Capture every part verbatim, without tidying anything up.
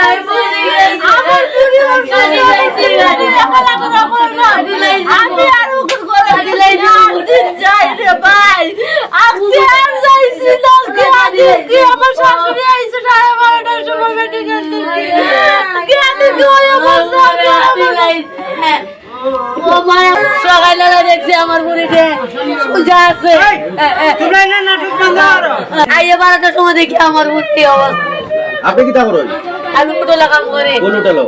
আমার বুড়ি আমার সাথে আমি আর ওকে করে দিলাই না। দিন যাই রে ভাই। আজকে আর যাইছি না। কি আজকে আমার শাশুড়ি আইছে সাড়ে বারোটার সময় মেডিকেল থেকে। কি আজকে ওই অবস্থা? ও মা, সকালে দেখছি আমার বুড়িরে সুজা আছে। এই, এ, এ। তোমরা এনে নাটক বন্ধ করো। আইয়ে বারোটার সময় দেখি আমার বুড়ি অবস্থা। আপনি কিতা করেন? আমি হোটেলে কাম করি। কোন হোটেলে?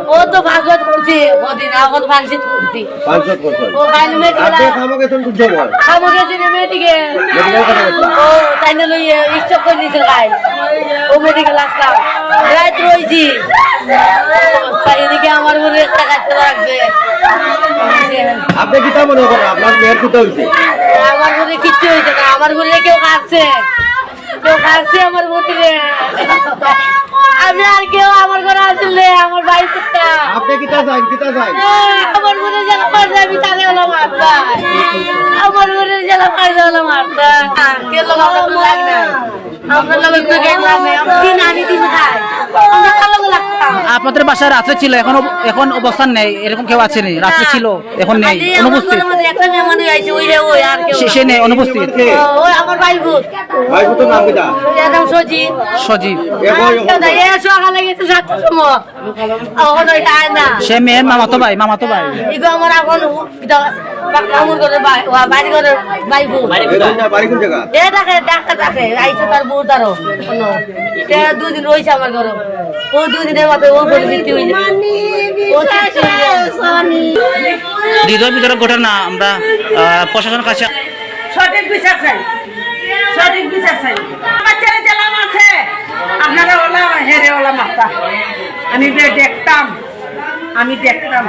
ও তো ভাগবত করছি, ওদিন এখন ফাংশন করছি। ফাংশন করছেন? ও ফাইন মেডিকেল। আপনি কামো গেছেন কোন সময়? কামো গেছি রে মেডিকেল। মেডিকেল কেন গেছেন? ও তাই না লইয়ে স্ট্রোক করে দিয়েছে গাই। ও মেডিকেল আসলাম। রাত রইছি। তাই এদিকে আমার বুড়ি একটা কাটতে লাগছে। আপনি কিতা মনে করেন আপনার মেয়ের কিতা হইছে? আমার বুড়ি কিচ্ছু হইছে না, আমার বুড়ি কেউ কাটছে, কেউ কাটছে আমার বুড়িরে। আমি আর কেউ আমার ঘরে আসলে আমার ভাই কুত্তা। আপনি কিতা চাইন, কিতা চাইন? আমার বুড়ি যেন পারছে আমি তাহলে হলো মারতাম। আমার বুড়ি যেন পারছে হলো মারতাম। কেউ লোক আমার কোনো লাগে না। আপনার লগে কোনো গেট লাভ নাই, আমরা দিন আনি দিন খাই। আমরা কার লগে লাগতাম? আপনাদের বাসায় রাত্রে ছিল, এখন অব-, এখন অবস্থান নেই, এরকম কেউ আছে নি? রাত্রে না। ছিল, এখন নেই, আজকে আমার অনুপস্থিত। ঘরের মধ্যে একটা মেহমান আইছে, ওই রে, ওই আর কেউ সে, না। সে নেই, অনুপস্থিত। ও, ওই আমার ভাই বোন। ভাই বোন নাম কিতা? এর নাম সজীব। সজীব। এ ভাই, আর কেউ নাই, এ সকালে গেছে সাতটার সময়। এখন ওই যায় না। সে মেয়ের মামাতো ভাই, মামাতো ভাই। এগো আমার এখন ইটা কামড় করে ভাই, ওয়া বাড়ি করে ভাই বোন। বাড়ি কোন জায়গা? এ দেখে, দেখে, দেখে, আইছে তার বউ তারও। এ দুদিন রইছে আমার ঘরে। ও দুদিনের মাথায় ও পরিস্থিতি হইছে। ও সৃষ্টি হইছে। হৃদয় বিদারক ঘটনা আমরা, আহ, প্রশাসনের কাছে সঠিক বিচার চাই, সঠিক বিচার চাই। আমার ছেলে জেলা আছে, আপনারা ওলা হেরে ওলা মাথা। আমি বে-, দেখতাম, আমি দেখতাম।